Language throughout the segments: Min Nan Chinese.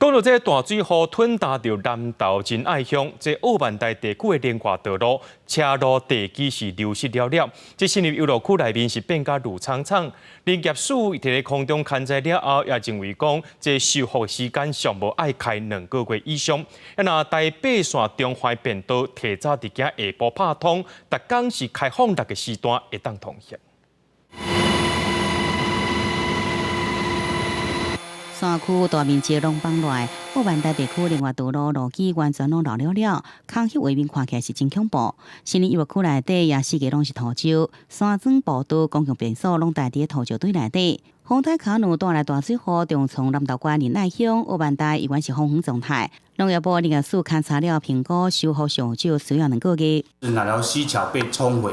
講到這大水雨吞焦著南投仁愛鄉，這奧萬大地區的連外道路、車路地基是流失了了。這新立遊樂區內面是變甲綠蒼蒼。林業署佇咧空中勘察了後，也認為講這修復時間上無愛開2個月以上。啊，若台八線中華便道提早佇今下晡拍通，逐工是開放六個時段會當通行。山區大面積攏崩落來，奧萬大地區連外道路路基完全攏漏了了，空翕畫面看起來是真恐怖。森林遊樂區內底也四界攏是土石，山莊步道、公共便所攏埋佇土石堆內底。風颱卡努帶來大水雨，重創南投縣仁愛鄉，奧萬大依然是封園狀態。農業部林業署勘查了評估，修復上少需要2個月。迤寮溪橋被沖毀，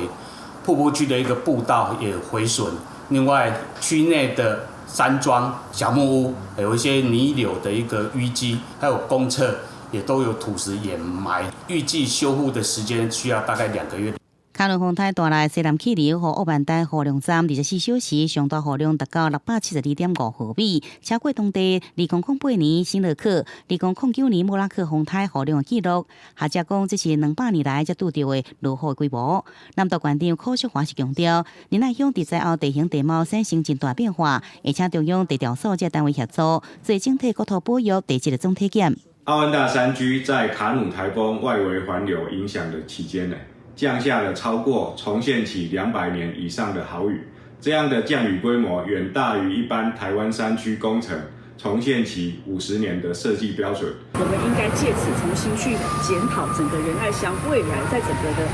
瀑布區的一個步道也毀損，另外區內的山莊、小木屋有一些泥流的一個淤積，還有公廁也都有土石掩埋，預計修復的時間需要大概2個月。卡努風颱帶來西南氣流，予奧萬大雨量站24小時上大雨量達到672.5毫米，超過當地2008年新樂克、2009年莫拉克風颱雨量的紀錄。學者講，這是200年來才拄著的落雨規模。南投縣長柯淑華是強調，仁愛鄉地災後地形地貌產生真大變化，而且中央地調所這單位協助做整體國土保育地質的總體檢。奧萬大山區在卡努颱風外圍環流影響的期間呢，降下了超過重現期200年以上的豪雨，這樣的降雨規模遠大於一般台灣山區工程重現期50年的設計標準。我們應該借此重新去檢討整個仁愛鄉未來在整個的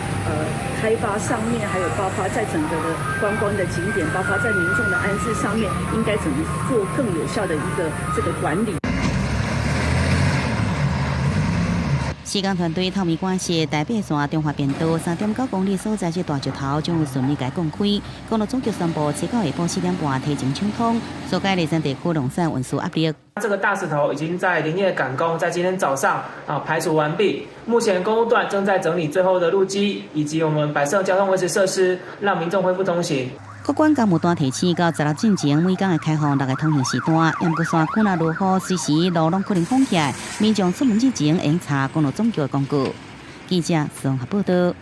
開發上面，還有包括在整個的觀光的景點，包括在民眾的安置上面，應該怎麼做更有效的一個這個管理。施工團隊透明關係台八線中華便道3.9公里所在這大石頭將會順利共降開。公路總局宣布，初九下晡4點半提前搶通，疏解梨山地區龍山運輸壓力。這個大石頭已經在連夜趕工，在今天早上啊排除完畢。目前公路段正在整理最後的路基，以及我們擺設交通維持設施，讓民眾恢復通行。國管工務單提醒到十六進前，每工會開放六個通行時段。毋過山區若落雨，隨時路攏可能封起來。民眾出門之前，應查公路總局的公告。記者綜合報道。